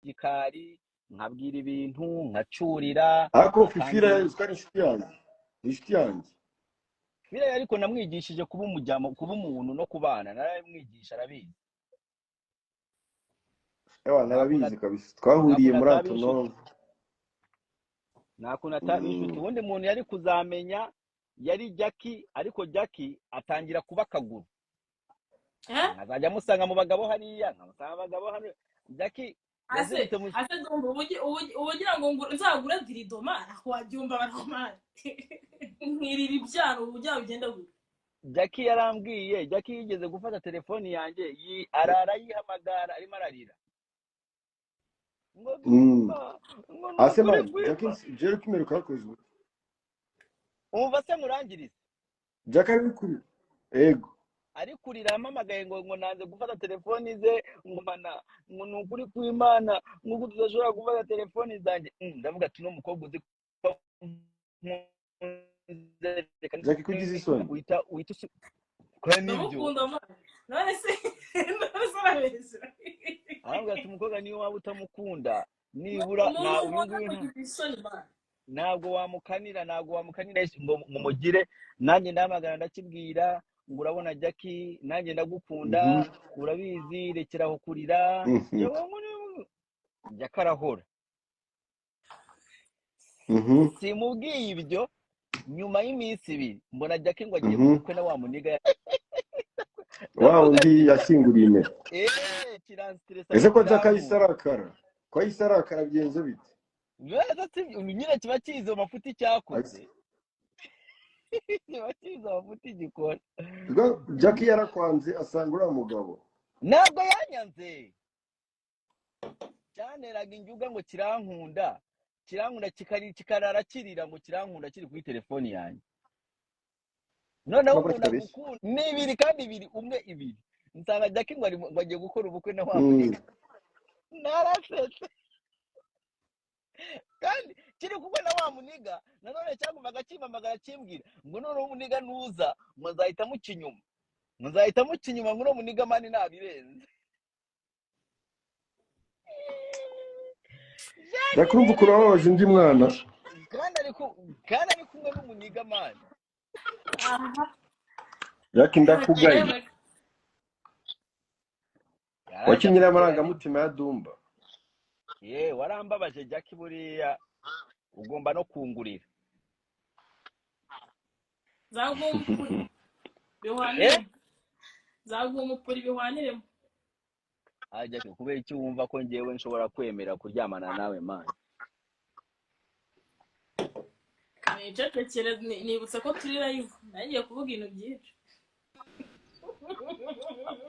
gikari, nkabwira ibintu, nkacurira, Ariko Fifira akambwira uziko ari inshuti yanjye, ni inshuti yanjye. Biriya, ariko namwigishije kuba umujyamo, kuba umuntu no kubana, narabimwigisha, arabizi. Ewa, Nta kuntu narabizi kabisa, twahuriye nta kuntu muri ataba inshuti. Antonov. Nta kuntu ataba inshuti. Ubundi muntu yari kuzamenya yari Jackie, ariko Jackie atangira kuba akaguru. Eh? Nkazajya amusanga mu bagabo hariya, nkamusanga mu bagabo hano. Jackie Ase yazindutse mu ase ndumva ubugira ngo nzagure dirido mana, wabyumva baromani nkirira ibyaro, ubu byaba bigenda gute? Jackie yarambwiye, Jackie yigeze gufata telefoni yanjye, arara yihamagara arimo ararira ngo Dumba, ngo ni Ase ukuri man, kwima. Jackie Jerry kimeruka yakoze ubukwe. Umva se murangirize. Jackie ari kuri ego. Ari kurira, yampamagaye ngo nanze gufata telefoni ze, ngo mana, ngo ni ukuri kw'Imana, ngo tudashobora gufata telefoni zanjye. Ndavuga ati uno mukobwa uzi ko nkunze, reka Jackie kugize isoni. uhita kora n'ibyo. Ndamukunda mana, none se urabeshya? Aravuga ati umukobwa niyo waba utamukunda, nibura umuntu na uyu ukunda nguyu kugira isoni mana. Ntabwo wamukanira, ntabwo wamukanira ngo mumugire. Nanjye ndahamagara, ndakibwira ngo urabona Jackie, nanjye ndagukunda, urabizi, rekera aho kurira. Jackie arahora. Simubwiye ibyo, nyuma y'iminsi 2 mbona Jackie ngo agiye mu bukwe na wa muniga. Wa Ndavuga wundi ati yashyinguriye impeta. Eee, kiranstressa. Ese ko Jackie ahise Kirankura. arakara, ko ahise arakara bigenze bite? Neza si nyine, kiba kizi amafuti cyakoze, kiba kizi amafuti gikora. Ubwo Jackie yarakwanze asanga uriya mugabo. Ntabwo yanyanze, cyanteraga injuga ngo kirankunda, kirankunda, kikarara kirira ngo kirankunda, kiri kuri telefoni yanjye. Noneho Urabona umuntu kitabeshya. agukunda ni ibiri kandi ibiri umwe ibiri, nsanga Jackie ngo ngo agiye gukora ubukwe na wa muniga, narasetse. Kandi kiri kumwe na wa muniga nanone, cyagombaga kimpamagara kimbwira ngo noneho umuniga nuza ngo nzahita muca inyuma, ngo nzahita muca inyuma, ngo uno muniga man nabirenze. Jackie urumva ukuntu wababaje undi mwana. Kandi ari kumwe n'umuniga man. Aha. Jackie ndakugaye. Yewe. Yaranze Wakinnye amutera n'amarangamutima ya Dumba. Ye, warambabaje Jackie, buriya ugomba no kungurira. Zaguha umupuri Eh? bihwaniremo, zaguha umupuri bihwaniremo. Ah, Jackie, kubera iki wumva ko njyewe nshobora kwemera kuryamana nawe man? Nicecekere, nibutse ko turi live, nangiye kuvuga ibintu byinshi.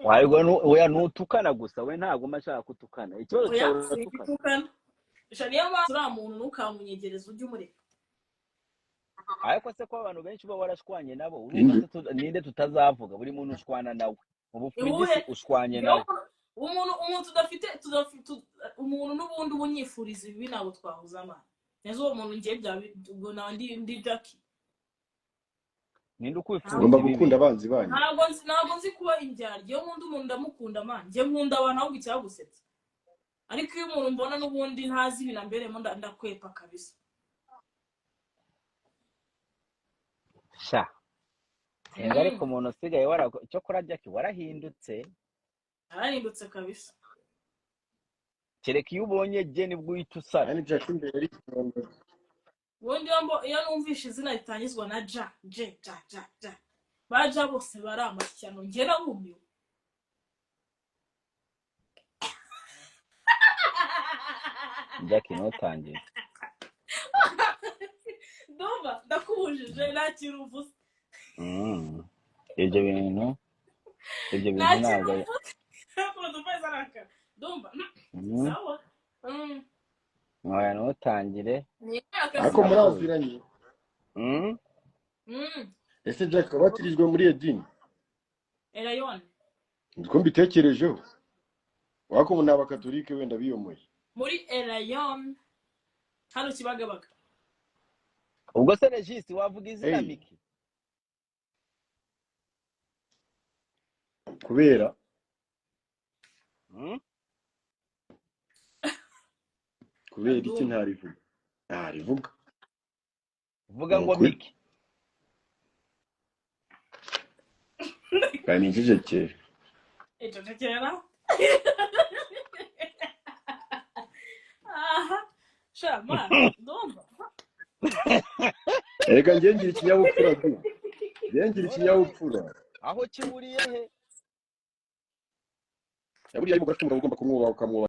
Wayirwa oya, nutukana gusa, we ntabwo mba nshaka kutukana, ikibazo Oya, cyawe uratukana. singitukana. Sha, niyo mpamvu uriya muntu ntukamunyegereze, ujye umureka. Ariko se ko abantu benshi uba warashwanye nabo, urumva Inde? se ninde tutazavuga? Buri muntu ushwana nawe ubu Iwuhe? Frigisi ushwanye Njyewe nawe. umuntu tudafite umuntu n'ubundi uba unyifuriza ibibi, ntabwo twahuza amana neza, uwo muntu ngiye bya ubwo nawe ndi Jackie. Ninde ukwifuriza Ugomba ibibi? gukunda abanzi banyu. Ntabwo nzi kuba indyarya. Iyo nkunda umuntu ndamukunda man, njye nkunda abantu ahubwo icyagusetsa. Ariko iyo umuntu mbona n'ubundi ntazi ibintu ambereyemo, ndakwepa kabisa. Sha, sinzi, ariko umuntu usigaye cyokora Jackie warahindutse. Narahindutse kabisa. Kereka iyo ubonye je nibwo uhita usara. Kandi Jackie imbere ari ikibondo. Ubundi iyo numvishe izina ritangizwa na ja, je, ja, ja, ja, ba ja bose bari amashyano, njye narumiwe. Jackie ntutangire. Ndumva ndakubujije, nta kintu uvuze. Ibyo bintu, ibyo Nta bintu kintu ntabwo ari uvuze. Ndumva arakara. Ndumva. Sawa. Oya, ntutangire. Ni imyaka Ariko sinzi. muraziranye. Ese Jack wabatirijwe muri iyo dini? Erayone. Niko mbitekerejeho. Wako ni abakatolike wenda biyomoye. Muri Erayone hano Kibagabaga. Ubwo se Regis wavuga izina Hey. Miki? Kubera Kubera iki Ndumva. ntarivuga? Ntarivuga. Vuga Ni ngo ukuri. Miki. Kandi nicecekere. Icecekera. Aha. Sha man, ndumva. Erega njye ngira ikinyabupfura du. Njye ngira None se ikinyabupfura. aho kiburiye he? Buriya iyo umugore afite umugabo ugomba kumwubaha ukamwubaha.